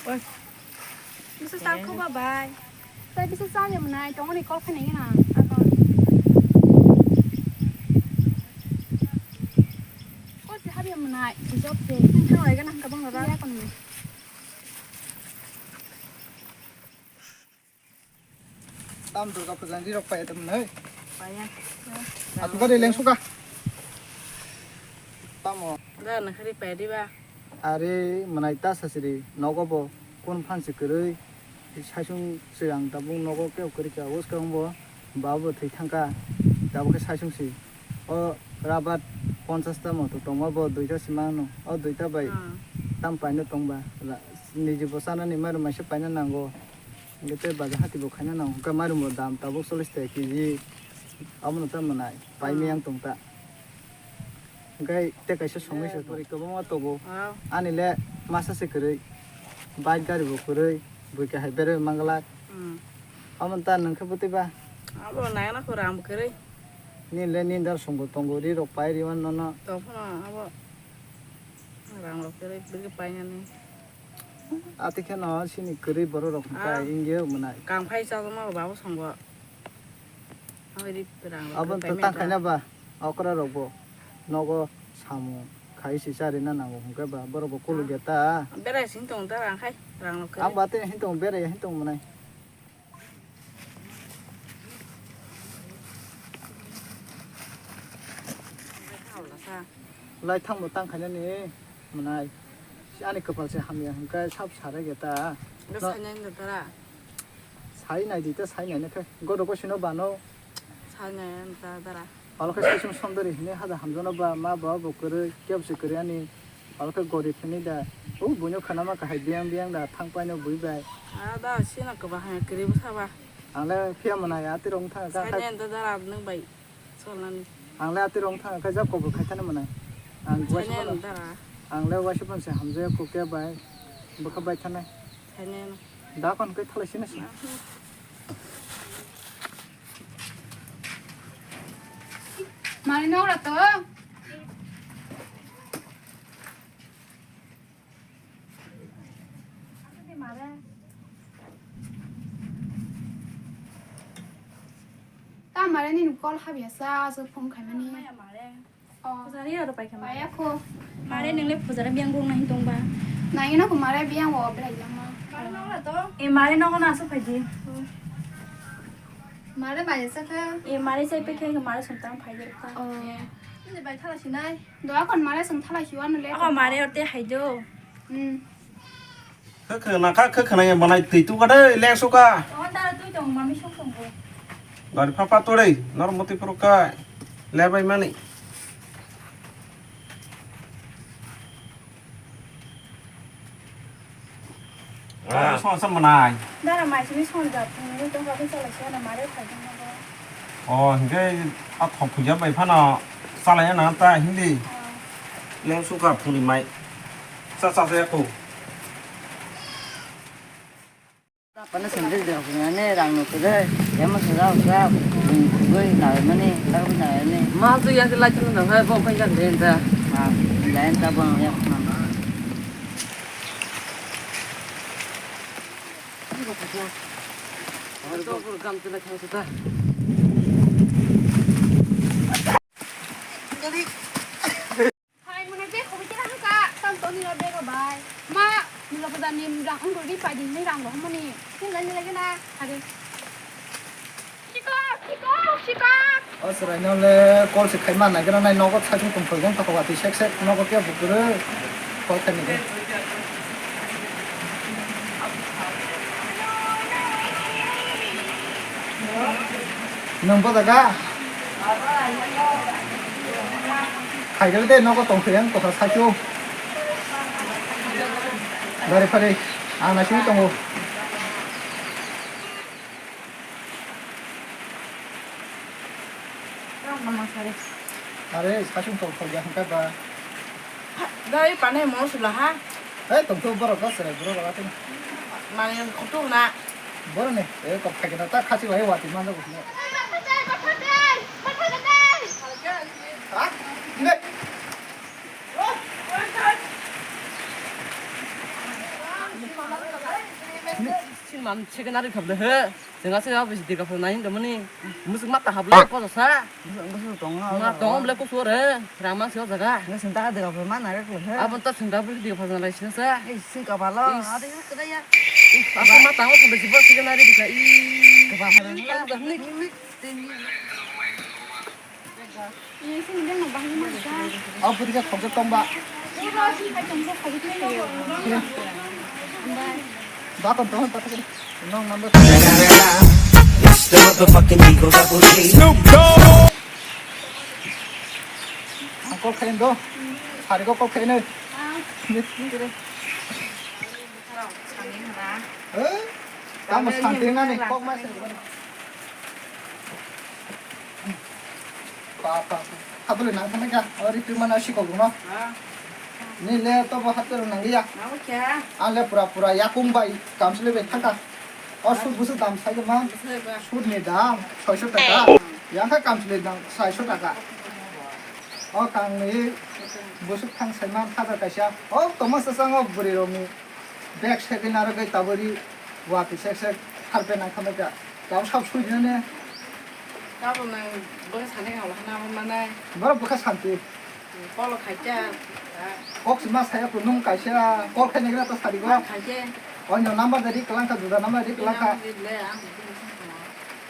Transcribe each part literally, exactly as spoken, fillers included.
Oi. Bisa sakho ba bai. Tai bisa sa ya mwnai, tongoni call khainai gana. Call se habya mwnai, job se. Thang lai gana hangka bang rara. Ya kono. Tam Durga puja ni rok paya tam nai. Paya. Atu ba de leng suka. Tamo. Da na khari paya di ba. Are mwnai ta sasiri nogo bo kun phan se kwrwi. Saisung se ang tabuk nogo kebo kwrwi ka, uskang bo babo thwi thangka, tabuk khe saisung si. O rabat ponchas ta moto tongma bo duita si mano. O duita bai tam paino tongba. Niji bo chanani mairum maisa paina nango. Hingke tei baja hati bo khaina nango. Hingke mairum bo dam tabuk chollish taka kg. Abono ta mwnai. Pai miyang tong ta. Hingke tei kaisa songwi se bwrwi kwbangma tongo. Ani le masa se kwrwi. Bike gari bo kwrwi. Bui kahai berwi manglak. Omo ta nung khe bwtwi ba? Abo nai na khorang bo kwrwi. Ni le ni dar song bo tongo ri rok pai ri wan nono. Tong phano abo rang rok kwrwi bwrwi painani. Ati khe no sini kwrwi borok rok hwnkha ingye mwnai. Kang phai cha ma babo song bo. Abo to tang khaina ba okra rok bo nogo samung khai si charina nango hwnkhe ba borok bo kuluk ya ta. Berai sing tong ta rang khai rang rok kwrwi. Ang ba te hin tong berai hin tong mwnai. Lai thangbo tang khainani mwnai. Ani kwpal se hamya hwnkhe sab sarai ge ta. Sai nai di ta, sai nai khe. Godo ko sino bano. Sai nai ta dara. Alo khe sisung sondori hini haja hamjano ba ma ba bo kwrwi kebo se kwrwi ani. Alo khe gorip hini da. O buino khana ma kahai biyang biyang da thang paino bui bai. A da sino kwbahai kwrwi bwsa ba. Ang le phiya mwnai atirok wng thang kha. Sai nai ta dara nwng bai. Cholnani. Ang le atirok wng thang khe jak kobor khai thani mwnai. Ang waisa phano, ang le waisa phano se hamjak kok khe bai bwkha bai thani. Thani. Da kon khe thalai sini se. Mari nora to. Ta mare nini call habya sa, aswk phone khaimani. Maya mare. Oh. Pujari aro pai kha mare. Paya kho. Mare nang le pujari biyang bung nahi tong ba. Nai no ko mare biyang o berai jang ma. Mare no to. E mare no ko na aswk phai di. Mare bai sa kha. E mare sai pe khe mare sum tang phai di. Oh. Ni bai thala sinai. Doa kon mare sung thala hiwa no le. Ako mare orte hai do. Hmm. Khe khna kha, khe khna ya manai twi tu ka dei, le su ka. Tong dara twi tong mami sung sung ko. Gari pha pha to dei, nor moti pro ka. Le bai mani. Ah. Song sa manai. Dara mai sini song ja, ni to ka bisa la siya na mare phai dong na ba. Oh, hingke a thok puja bai phano chalai na ta hindi. Ah. Leng sukha phuni mai. Cha cha ya ko. Pana sendiri dia punya ne rang no kede. Ya mas rau sa. Bui na mani, rau na ne. Ma tu ya ke la chun na hai bo kai kan den ta. Ah, lain ta bon ya. Hai, mwnai bag khobi khe rang ka, tam toni no bag bai. Ma, mula pada ni rang ang ri pai di ni rang bo mani. Ni la ni la na, hare. Sikok, sikok, sikok. O chwraino le call se khaima naigra nai nogo saichung tongthok jang thok watwi sek sek nogo kebo kwrwi call khaini de. Nwng bo jaga khaigwi de nogo tongthok jang tokha saichung. Gari phari ang naisingwi tongo. Are, saichung tongthok ya hwnkhe ba. Dai, pane mo sula ha. Hei, tongthok borok ba chwrai borok ba tini. Mane kutung na. Borok ni, e kok khai na ta khachik lai wati manjago hwnwi. Ha? Ine. Ine. Mam secondary khap de he. Jeng ase ya bisi diga phone nai de mani. Musuk mata hap le ko sa. Musuk tong na. Ma tong le ko sore. Rama se jaga. Musuk ta diga phone ma na re ko he. Abon ta sing da bisi diga phone nai sin sa. Ei sing ka balo. Ade ya kada ya. Aku mata ko bisi bo secondary diga i. Ka ba phone. Ni ni ni. Abo pwrwikha khoroksa tongba. Ba tong tong ba tong. Nong number. It's the motherfucking Eagle Double G. Ang call khaino do. Sari ko call khaino. Eh? Tamo santi nani kok mas. Papa, habule nang thangkha, o ri twi mana sikok no. Ni le to bo hatte nang ya. Ang le pura pura yakung bai kamsle bai thangkha. O sut busu dam sai ma. Sut ni dam soiso taka. Yang kha kamsle dam soiso taka. O kang ni busu thang sai ma thaja kaisa. O toma sa sango buri rok ni. Bag segwi narwgwi tabori watwi sek sek harpe nang khamai kha. Tamo sab sui dina ne. Tamo nang bwkha sanai kha wala hana manai. Borok bwkha santi. Kolo khaikya. Kok sima saya pun nung kaisa call khainai gra ta sari go. Khaikya. Oino number dari kelang kha, juda number dari kelang kha. Number di le ang.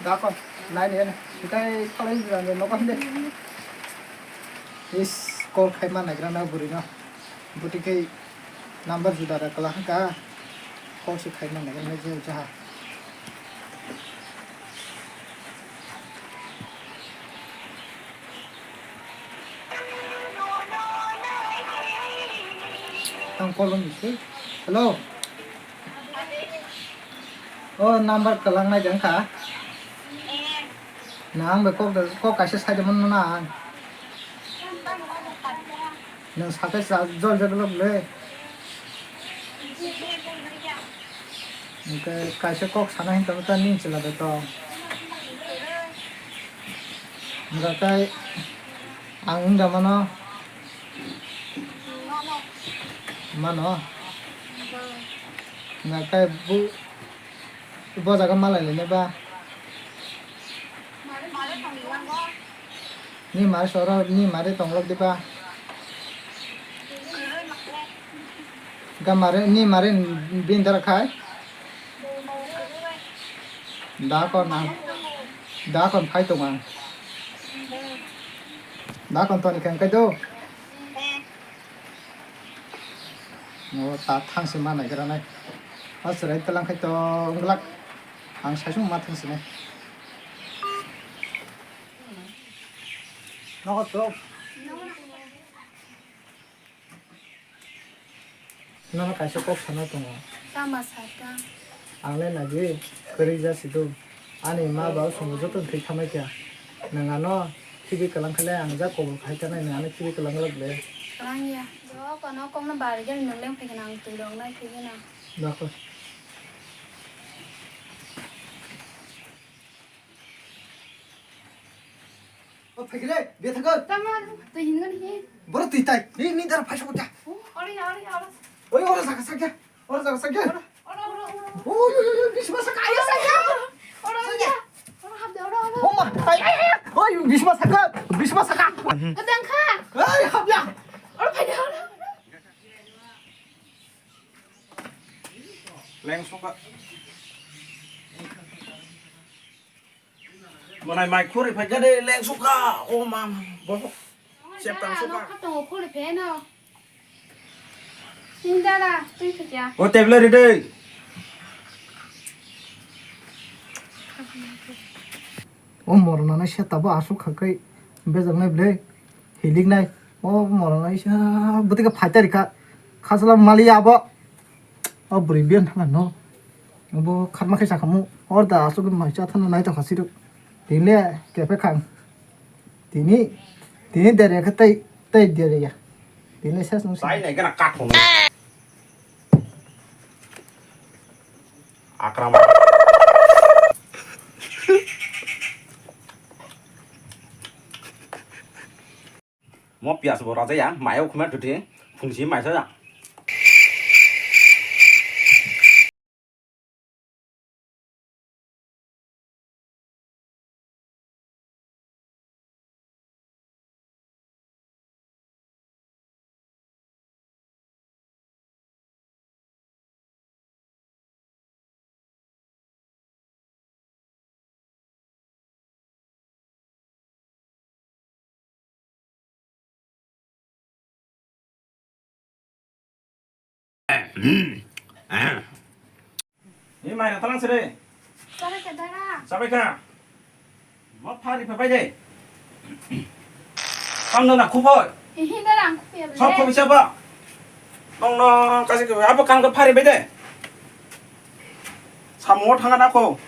Dakon nai ne. Sitai khalai juda ne nokon de. Is call khai ma nai gra na buri no. Bwtwi khe number juda da kwla hwnkha, kok se khaima naikolnai je jaha. Ang call on dise. Hello. O number kwlangnai de wngkha. Na ang bai kok da, kok kaisa sai de mano na ang. Nwng sakai sa jol jagalo le. Hwnkhe kaisa kok sana hinwi tongkha nini chwla bai tong. Hwnkhe ang wngda mano. Mano. Hwnkhe bu, bo jaga malai lainai ba. Ni mare soro, ni mare tonglok diba? Ga mare, ni mare bini dara khai? Da kon ang, da kon phai tong ang. Da kon toni kang kai do. O ta thang se ma nai gra nai. O chwrai tlang khai to wng glak. Ang sai sung ma thang se nai. Nogo to. Nono kaisa kok sana tongo. Tama saka. Ang le nagi kwrwi jasi do. Ani ma ba songo joto thwi thamai kha. Nwng ano khibi kwlang khe le ang ja kobol khai tanai nwng ano khibi kwlang glak le. Kwlang ya. Jo kono kokno bari gani nwng leng phai kheno ang twi rok nai thwi gana. Dakho. O phaikile, be thangkol. Tama, twi hin gani hi. Boro twi tai. Ni, ni dara phai sokot ya. Oh, ori, ori, ori. Oi, ora saka saka. Ora saka saka. Ora, ora, ora, ora. Oi, oi, oi, oi, bisma saka. Ayo saka. Ora, ora. Ora hap de, ora, ora. Oh ma, ai, ai, ai. Oi, bisma saka. Bisma saka. Kadang kha. Ai, hap ya. Ora phai de, ora, ora. Leng sungkha. Manai mai khuri phai kha de leng sukha. O ma, bo. Sep tang sukha. Khatong khuri phe no. Indara, twi thakya. O table ri de. O morna na se tabo asuk khakai bejak nai ble. Hilik nai. O morna isa bwtwi khe phai tari kha. Khasla mali abo. O bwrwi biyan thangna no. Bo khatma khe sakhamu. Or da asuk mai cha thangna nai tongkha siruk. Tini le kephe khang. Tini, tini dere khe tei, tei dere ya. Tini le ses nung si. Sai nai kana kathong. Akram. Mo piyas bo raja ya, mayo khuma tuti, phungsi maisa ya. Ni mai rata lang sere. Sabai ka dara. Sabai ka. Mo phari phapai de. Kam no na khubor. Hihi dara ang kupiya bele. Sok khubisa ba. Nong no kasi ke abo kam ka phari bai de. Samo thanga na ko.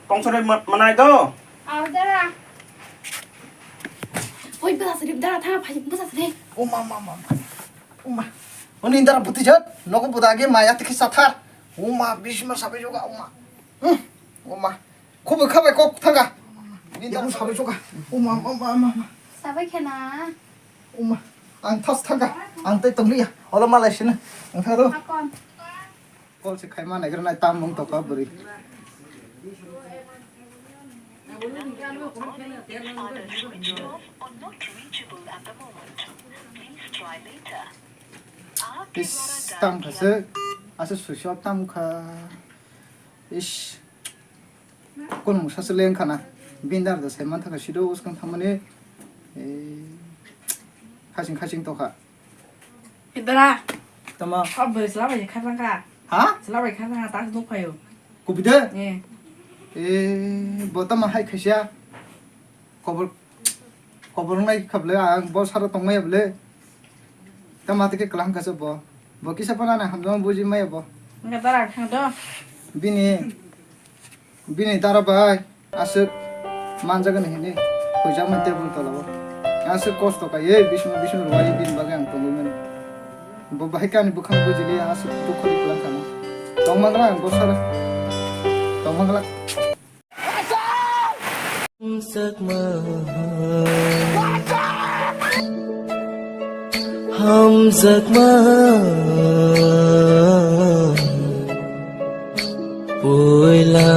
Tong sore manai do. Aw dara. Oi basa sere dara thanga phai basa sere. O ma ma ma. O ma. Oni dara buti jat. Nogo buda age maya tikhi sathar. O ma bisma sabai joga o ma. Hmm. O ma. Khubui khabai kok thanga. Ni dara sabai joga. O ma ma ma ma. Sabai khena. O ma. Ang thas thanga. Ang tei tongliya. Olo malai sini. Ang thado. Akon. Call se khaima naigra nai tam mung toka bwrwi. Is tam khase asa switch off tam kha. Is. Kun mungsa se leng khana. Bindar da sai man thaka sido uskang thamani. Eh, khasing khasing tokha. Idara. Tama. Abbe selabai kharang ka. Ha? Selabai kharang ka tas nuk payo. Kupide? Eh. Eh, bo tama hai khasia. Kobor kobor nai khable ang bo sara tongmai ble. Tama tike klang kasa bo. Bo kisa pana na hamjama buji mai bo. Nga dara khang do. Bini Bini dara bai aswk manjagani hinwi huijakmani tebol tolao. Aswk kosto kaiwi bising bising rwui bini bagwi ang tongwi mano. Bo bahai khe ani bwkhang bujili aswk dukho ri kwlang kha. Tongmangla ang bwsara. Tongmangla. Hamjakma. Hamjakma. Puila.